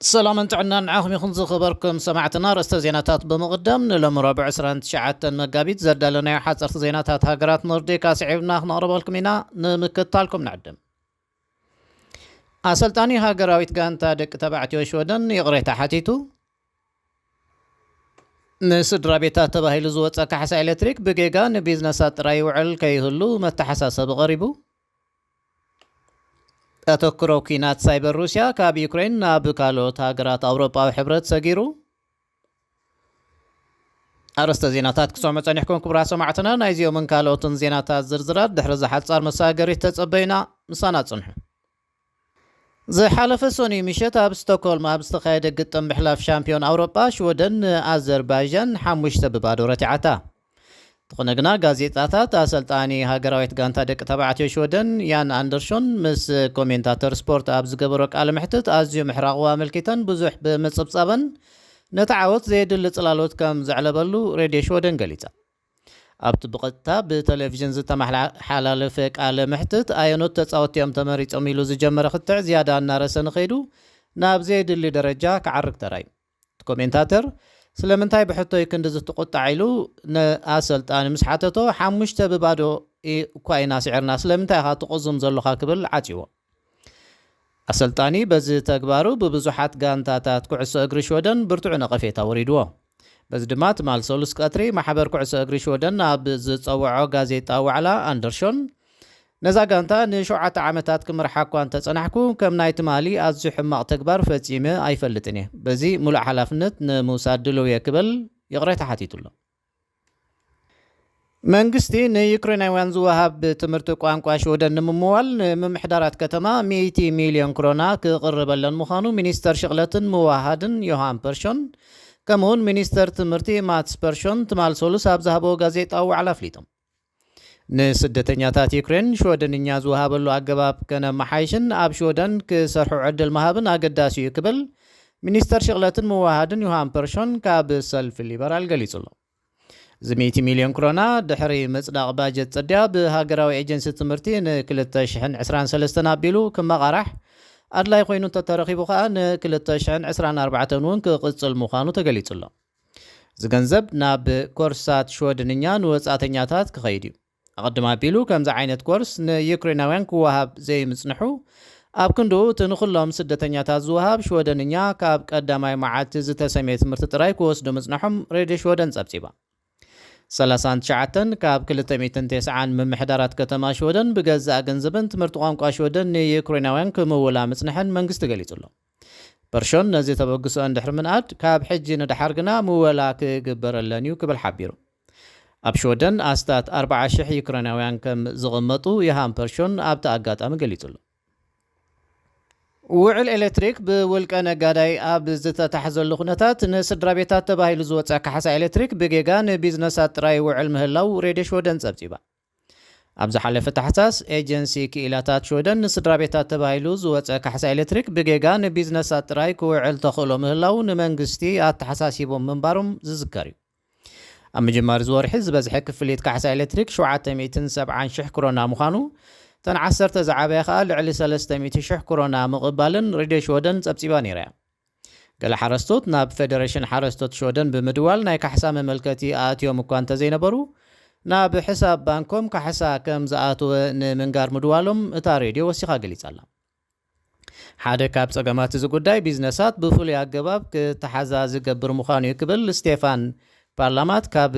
ሰላምን ጥዕናን ንዓኹም ይኹን ዝኸበርኩም ሰማዕትና። ርእስተ ዜናታት ብምቕዳም፣ ንሎሚ ረቡዕ ዕስራን ትሽዓተን መጋቢት ዘዳለናዮ ሓጸርቲ ዜናታት ሃገራት ኖርዲካ ስዒብና ክነቕርበልኩም ኢና። ንምክትታልኩም ንዕድም። ኣሰልጣኒ ሃገራዊት ጋንታ ደቂ ተባዕትዮ ሽወደን ይቕሬታ ሓቲቱ። ንስድራ ቤታት ተባሂሉ ዝወጸ ካሕሳ ኤሌክትሪክ ብጌጋ ንቢዝነሳት ጥራይ ይውዕል ከይህሉ መተሓሳሰቢ ቀሪቡ። ኣተኩሮ ኲናት ሳይበር ሩስያ ካብ ዩክሬን ናብ ካልኦት ሃገራት ኣውሮጳዊ ሕብረት ሰጊሩ። ኣርእስተ ዜናታት ክሰምዑ ጸኒሕኩም ክቡራት ሰማዕትና፣ ናይዚኦምን ካልኦትን ዜናታት ዝርዝራት ድሕሪ ዝሓጻር መሳገሪት ተጸበዩና። ምሳና ጽንሑ። ዝሓለፈ ሰኑይ ምሸት ኣብ ስቶክሆልም ኣብ ዝተኻየደ ግጥም ምሕላፍ ሻምፒዮን ኣውሮጳ ሽወደን ንኣዘርባይጃን ሓሙሽተ ብባዶ ረቲዓታ። እንተኾነ ግና ጋዜጣታት ኣሰልጣኒ ሃገራዊት ጋንታ ደቂ ተባዕትዮ ሽወደን ያን ኣንደርሾን ምስ ኮሜንታተር ስፖርት ኣብ ዝገበሮ ቃለ መሕትት ኣዝዩ ምሕራቑ ኣመልኪተን ብዙሕ ብምጽብጻበን ነቲ ዓወት ዘየድሊ ጽላሎት ከም ዘዕለበሉ ሬድዮ ሽወደን ገሊጻ። ኣብቲ ብቐጥታ ብቴሌቪዥን ዝተመሓላለፈ ቃለ መሕትት ኣየኖት ተጻወትቲ እዮም ተመሪጾም ኢሉ ዝጀመረ ክትዕ ዝያዳ እናረሰ ንኸይዱ ናብ ዘየድሊ ደረጃ ክዓርግ ተራዩ። እቲ ኮሜንታተር ስለምንታይ ብሕቶይ ክንዲ ዝትቁጣዕ ኢሉ ንኣሰልጣኒ ምስ ሓተቶ ሓሙሽተ ብባዶ እኳ ኢና ስዒርና ስለምንታይ ኢኻ ትቑዝም ዘሎኻ ክብል ዓጽዎ። ኣሰልጣኒ በዚ ተግባሩ ብብዙሓት ጋንታታት ኩዕሶ እግሪ ሽወደን ብርቱዕ ነቐፌታ ወሪድዎ። በዚ ድማ ትማል ሰሉስ ቀትሪ ማሕበር ኩዕሶ እግሪ ሽወደን ኣብ ዝጸውዖ ጋዜጣ ዋዕላ ኣንደርሾን ነዛ ጋንታ ንሸውዓተ ዓመታት ክምርሓ እኳ እንተጸናሕኩ ከም ናይ ትማሊ ኣዝዩ ሕማቕ ተግባር ፈጺመ ኣይፈልጥን እየ። በዚ ሙሉእ ሓላፍነት ንምውሳድ ድልው እየ ክብል ይቕሬታ ሓቲቱ ኣሎ። መንግስቲ ንዩክሬናውያን ዝወሃብ ትምህርቲ ቋንቋ ሽወደን ንምምዋል ንምምሕዳራት ከተማ ሚእቲ ሚልዮን ክሮና ክቕርበለን ምዃኑ ሚኒስተር ሽቕለትን ምውሃድን ዮሃን ፐርሾን ከምኡውን ሚኒስተር ትምህርቲ ማትስ ፐርሾን ትማል ሰሉስ ኣብ ዝሃበዎ ጋዜጣዊ ዋዕላ ኣፍሊጦም። ንስደተኛታት ዩክሬን ሽወደንኛ ዝወሃበሉ ኣገባብ ከነመሓይሽን ኣብ ሽወደን ክሰርሑ ዕድል ምሃብን ኣገዳሲ እዩ ክብል ሚኒስተር ሽቕለትን ምውሃድን ዮሃን ፐርሾን ካብ ሰልፊ ሊበራል ገሊጹ ኣሎ። እዚ ሚእቲ ሚልዮን ክሮና ድሕሪ ምጽዳቕ ባጀት ጽድያ ብሃገራዊ ኤጀንሲ ትምህርቲ ን ክልተ ሽሕን ዕስራን ሰለስተን ኣቢሉ ክመቓራሕ ኣድላይ ኮይኑ እንተተረኺቡ ከኣ ን ክልተ ሽሕን ዕስራን ኣርባዕተን እውን ክቕጽል ምዃኑ ተገሊጹ ኣሎ። እዚ ገንዘብ ናብ ኮርሳት ሽወድንኛ ንወጻእተኛታት ክኸይድ እዩ። ኣቐድም ኣቢሉ ከምዚ ዓይነት ኮርስ ንዩክሬናውያን ክወሃብ ዘይምጽንሑ ኣብ ክንድኡ እቲ ንኹሎም ስደተኛታት ዝወሃብ ሽወደንኛ ካብ ቀዳማይ መዓልቲ ዝተሰምየ ትምህርቲ ጥራይ ክወስዱ ምጽንሖም ሬድዮ ሽወደን ጸብጺባ። ሰላሳን ትሽዓተን ካብ ክልተ ሚእትን ተስዓን ምምሕዳራት ከተማ ሽወደን ብገዛእ ገንዘበን ትምህርቲ ቋንቋ ሽወደን ንዩክሬናውያን ክምውላ ምጽንሐን መንግስቲ ገሊጹ ኣሎ። ፐርሾን ነዚ ተበግሶ እንድሕሪ ምንኣድ ካብ ሕጂ ንደሓር ግና ምወላ ክግበረለን እዩ ክብል ሓቢሩ። ኣብ ሽወደን ኣስታት ኣርባዓ ሽሕ ዩክሬናውያን ከም ዝቕመጡ ዮሃን ፐርሾን ኣብቲ ኣጋጣሚ ገሊጹ ኣሎ። ውዕል ኤሌክትሪክ ብውልቀ ነጋዳይ ኣብ ዝተታሕዘሉ ኩነታት ንስድራ ቤታት ተባሂሉ ዝወፀ ካሕሳ ኤሌክትሪክ ብጌጋ ንቢዝነሳት ጥራይ ውዕል ምህላው ሬድዮ ሽወደን ጸብጺባ። ኣብ ዝሓለፈ ታሕሳስ ኤጀንሲ ክኢላታት ሽወደን ንስድራ ቤታት ተባሂሉ ዝወፀ ካሕሳ ኤሌክትሪክ ብጌጋ ንቢዝነሳት ጥራይ ክውዕል ተኽእሎ ምህላው ንመንግስቲ ኣተሓሳሲቦም ምንባሮም ዝዝከር እዩ። ኣብ ምጅማር እዚ ወርሒ ዝበዝሐ ክፍሊት ካሕሳ ኤሌክትሪክ ሸውዓተ ሚእትን ሰብዓን ሽሕ ክሮና ምዃኑ፣ እተን ዓሰርተ ዝዓበያ ከኣ ልዕሊ ሰለስተ ሚእቲ ሽሕ ክሮና ምቕባልን ሬድዮ ሽወደን ጸብጺባ ነይራ እያ። ገለ ሓረስቶት ናብ ፌደሬሽን ሓረስቶት ሽወደን ብምድዋል ናይ ካሕሳ መመልከቲ ኣእትዮም እኳ እንተዘይነበሩ፣ ናብ ሕሳብ ባንኮም ካሕሳ ከም ዝኣተወ ንምንጋር ምድዋሎም እታ ሬድዮ ወሲኻ ገሊጻ ኣላ። ሓደ ካብ ጸገማት እዚ ጉዳይ ቢዝነሳት ብፍሉይ ኣገባብ ክተሓዛ ዝገብር ምዃኑ እዩ ክብል ስቴፋን ፓርላማት ካብ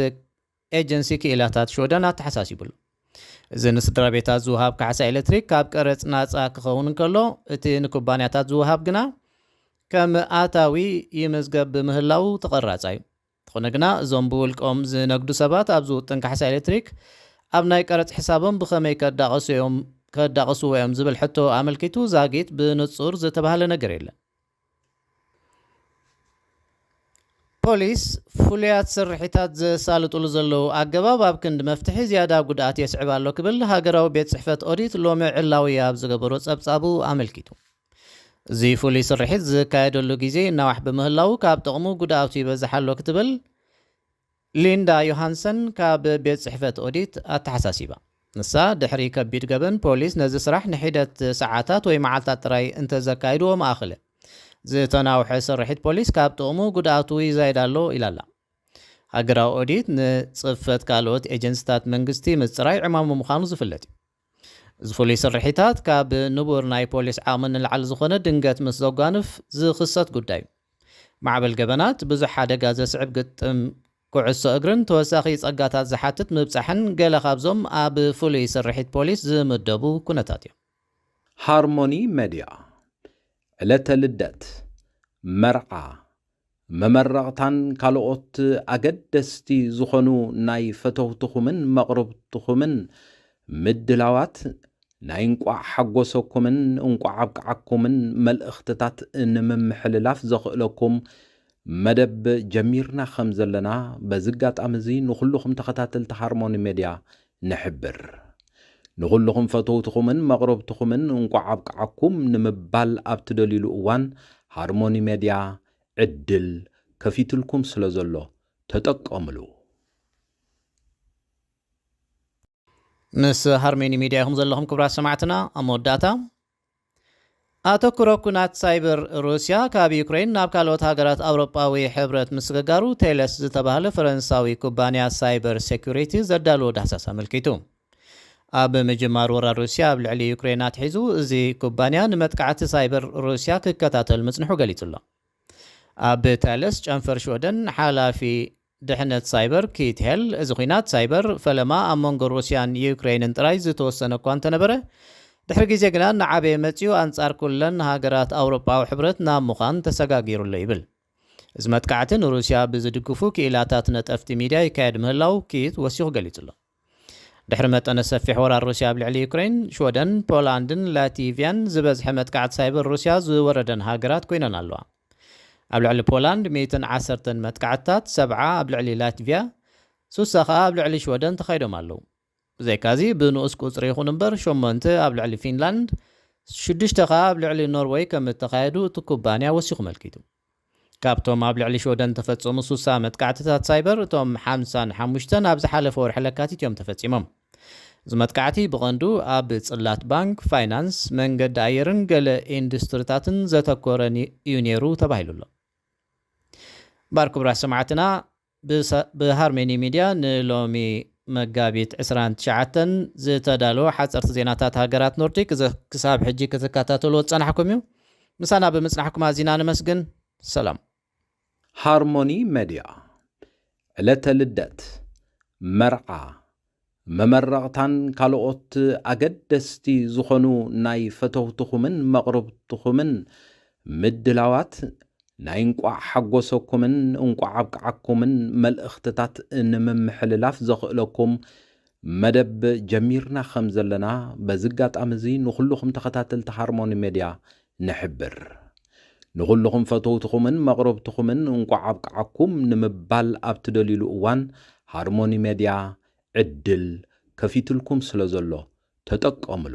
ኤጀንሲ ክኢላታት ሽወደን ኣተሓሳሲቡ ኣሎ። እዚ ንስድራ ቤታት ዝወሃብ ካሕሳ ኤሌክትሪክ ካብ ቀረጽ ናጻ ክኸውን እንከሎ፣ እቲ ንኩባንያታት ዝወሃብ ግና ከም ኣታዊ ይምዝገብ ብምህላው ተቐራጻ እዩ። እንተኾነ ግና እዞም ብውልቆም ዝነግዱ ሰባት ኣብዚ ውጥን ካሕሳ ኤሌክትሪክ ኣብ ናይ ቀረጽ ሕሳቦም ብኸመይ ከዳቕሱ እዮም፣ ከዳቕስዎ እዮም ዝብል ሕቶ ኣመልኪቱ ዛጊት ብንጹር ዝተባህለ ነገር የለን። ፖሊስ ፍሉያት ስርሒታት ዘሳልጥሉ ዘለዉ ኣገባብ ኣብ ክንዲ መፍትሒ ዝያዳ ጉድኣት የስዕብ ኣሎ ክብል ሃገራዊ ቤት ጽሕፈት ኦዲት ሎሚ ዕላዊ ኣብ ዝገበሮ ጸብጻቡ ኣመልኪቱ። እዚ ፍሉይ ስርሒት ዝካየደሉ ግዜ ይናዋሕ ብምህላዉ ካብ ጥቕሙ ጉድኣቱ ይበዝሕ ኣሎ ክትብል ሊንዳ ዮሃንሰን ካብ ቤት ጽሕፈት ኦዲት ኣተሓሳሲባ። ንሳ ድሕሪ ከቢድ ገበን ፖሊስ ነዚ ስራሕ ንሒደት ሰዓታት ወይ መዓልታት ጥራይ እንተዘካይድዎ መኣኸለ። ዝተናውሐ ስርሒት ፖሊስ ካብ ጥቕሙ ጉድኣቱ ይዛይድ ኣሎ ኢላ ኣላ። ሃገራዊ ኦዲት ንጽፈት ካልኦት ኤጀንሲታት መንግስቲ ምጽራይ ዕማሙ ምዃኑ ዝፍለጥ እዩ። እዚ ፍሉይ ስርሒታት ካብ ንቡር ናይ ፖሊስ ዓቕሚ ንላዕሊ ዝኾነ ድንገት ምስ ዘጓንፍ ዝኽሰት ጉዳይ እዩ። ማዕበል ገበናት ብዙሕ ሓደጋ ዘስዕብ ግጥም ኩዕሶ እግርን ተወሳኺ ጸጋታት ዝሓትት ምብጻሕን ገለ ካብዞም ኣብ ፍሉይ ስርሒት ፖሊስ ዝምደቡ ኩነታት እዮም። ሃርሞኒ ሜድያ ዕለተ ልደት፣ መርዓ፣ መመረቕታን ካልኦት ኣገደስቲ ዝኾኑ ናይ ፈተውትኹምን መቕርብትኹምን ምድላዋት ናይ እንቋዕ ሓጎሰኩምን እንቋዕ ኣብቅዓኩምን መልእኽትታት ንምምሕልላፍ ዘኽእለኩም መደብ ጀሚርና ከም ዘለና በዚ ኣጋጣሚ እዚ ንኹልኹም ተኸታተልቲ ሃርሞኒ ሜድያ ንሕብር። ንኹልኹም ፈተውትኹምን መቕረብትኹምን እንቋዕ ኣብቅዓኩም ንምባል ኣብ ትደልዩሉ እዋን ሃርሞኒ ሜድያ ዕድል ከፊትልኩም ስለ ዘሎ ተጠቀምሉ። ምስ ሃርሜኒ ሚድያ ኢኹም ዘለኹም ክቡራት ሰማዕትና። ኣብ መወዳእታ ኣተኩሮ ኩናት ሳይበር ሩስያ ካብ ዩክሬን ናብ ካልኦት ሃገራት ኣውሮጳዊ ሕብረት ምስግጋሩ ቴለስ ዝተባህለ ፈረንሳዊ ኩባንያ ሳይበር ሴኩሪቲ ዘዳልዎ ዳህሳስ ኣመልኪቱ። ኣብ ምጅማር ወራር ሩስያ ኣብ ልዕሊ ዩክሬን ኣትሒዙ እዚ ኩባንያ ንመጥቃዕቲ ሳይበር ሩስያ ክከታተል ምጽንሑ ገሊጹ ኣሎ። ኣብ ቴለስ ጨንፈር ሽወደን ሓላፊ ድሕነት ሳይበር ኪት ሄል፣ እዚ ኲናት ሳይበር ፈለማ ኣብ መንጎ ሩስያን ዩክሬንን ጥራይ ዝተወሰነ እኳ እንተነበረ፣ ድሕሪ ግዜ ግና እናዓበየ መጺኡ ኣንጻር ኩለን ሃገራት ኣውሮጳዊ ሕብረት ናብ ምዃን ተሰጋጊሩ ኣሎ ይብል። እዚ መጥቃዕቲ ንሩስያ ብዝድግፉ ክኢላታት ነጠፍቲ ሚድያ ይካየድ ምህላው ኪት ወሲኹ ገሊጹ ኣሎ። ድሕሪ መጠነ ሰፊሕ ወራር ሩስያ ኣብ ልዕሊ ዩክሬን፣ ሽወደን፣ ፖላንድን ላቲቪያን ዝበዝሐ መጥቃዕቲ ሳይበር ሩስያ ዝወረደን ሃገራት ኮይነን ኣለዋ። ኣብ ልዕሊ ፖላንድ ሚእትን ዓሰርተን መጥቃዕትታት፣ ሰብዓ ኣብ ልዕሊ ላትቪያ፣ ሱሳ ከኣ ኣብ ልዕሊ ሽወደን ተኻይዶም ኣለዉ። ብዘይካዚ ብንኡስ ቁጽሪ ይኹን እምበር ሸሞንተ ኣብ ልዕሊ ፊንላንድ፣ ሽዱሽተ ከኣ ኣብ ልዕሊ ኖርወይ ከም እተኻየዱ እቲ ኩባንያ ወሲኹ መልኪቱ። ካብቶም ኣብ ልዕሊ ሽወደን ተፈጸሙ ሱሳ መጥቃዕትታት ሳይበር እቶም ሓምሳን ሓሙሽተን ኣብ ዝሓለፈ ወርሒ ለካቲት እዮም ተፈጺሞም። እዚ መጥቃዕቲ ብቐንዱ ኣብ ጽላት ባንክ፣ ፋይናንስ፣ መንገዲ ኣየርን ገለ ኢንዱስትሪታትን ዘተኮረ ኒ- እዩ ነይሩ ተባሂሉ ኣሎ። ባር ክቡራት ሰማዕትና፣ ብሳ- ብሃርሜኒ ሚድያ ንሎሚ መጋቢት ዕስራን ትሽዓተን ዝተዳለወ ሓፀርቲ ዜናታት ሃገራት ኖርዲክ ዘ- ክሳብ ሕጂ ክትከታተልዎ ዝጸናሕኩም እዩ። ምሳና ብምጽናሕኩም ኣዚና ነመስግን። ሰላም። ሃርሞኒ ሜድያ ዕለተ ልደት፣ መርዓ፣ መመረቕታን ካልኦት ኣገደስቲ ዝኾኑ ናይ ፈተውትኹምን መቕርብትኹምን ምድላዋት ናይ እንቋዕ ሓጎሰኩምን እንቋዕ ኣብቅዓኩምን መልእኽትታት ንምምሕልላፍ ዘኽእለኩም መደብ ጀሚርና ከም ዘለና በዚ ኣጋጣሚ እዚ ንኹልኹም ተኸታተልቲ ሃርሞኒ ሜድያ ንሕብር። ንኹልኹም ፈተውትኹምን መቕረብትኹምን እንቋዕ ኣብቅዓኩም ንምባል ኣብ ትደልዩሉ እዋን ሃርሞኒ ሜድያ ዕድል ከፊትልኩም ስለ ዘሎ ተጠቀምሉ።